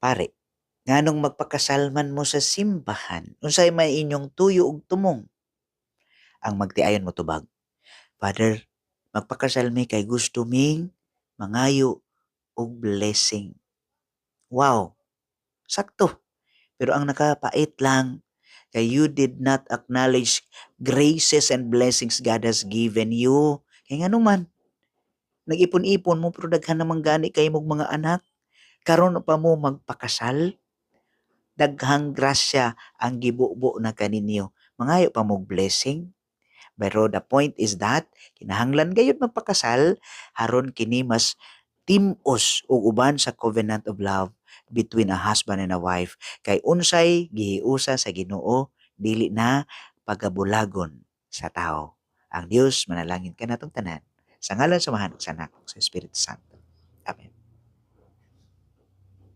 Pare, nganong magpakasal man mo sa simbahan? Unsay may inyong tuyo ug tumong? Ang magtiayon motubag, "Father, magpakasal mi kay gusto ming mangayo og blessing." Wow, sakto. Pero ang nakapait lang kay you did not acknowledge graces and blessings God has given you. Kay ngano man, nag-ipon-ipon mo pero daghan naman gani kay mong mga anak. Karon pa mo magpakasal? Daghang grasya ang gibubo na kaninyo. Mangayo pa mog blessing? Pero the point is that kinahanglan gayud magpakasal aron kini mas tim-os ug uban sa covenant of love between a husband and a wife, kay unsay gihiusa sa Ginoo, dili na pagabulagon sa tao. Ang Dios manalangin kanatong tanan. Sa ngalan sa Amahan, sa Anak, sa Espiritu Santo. Amen.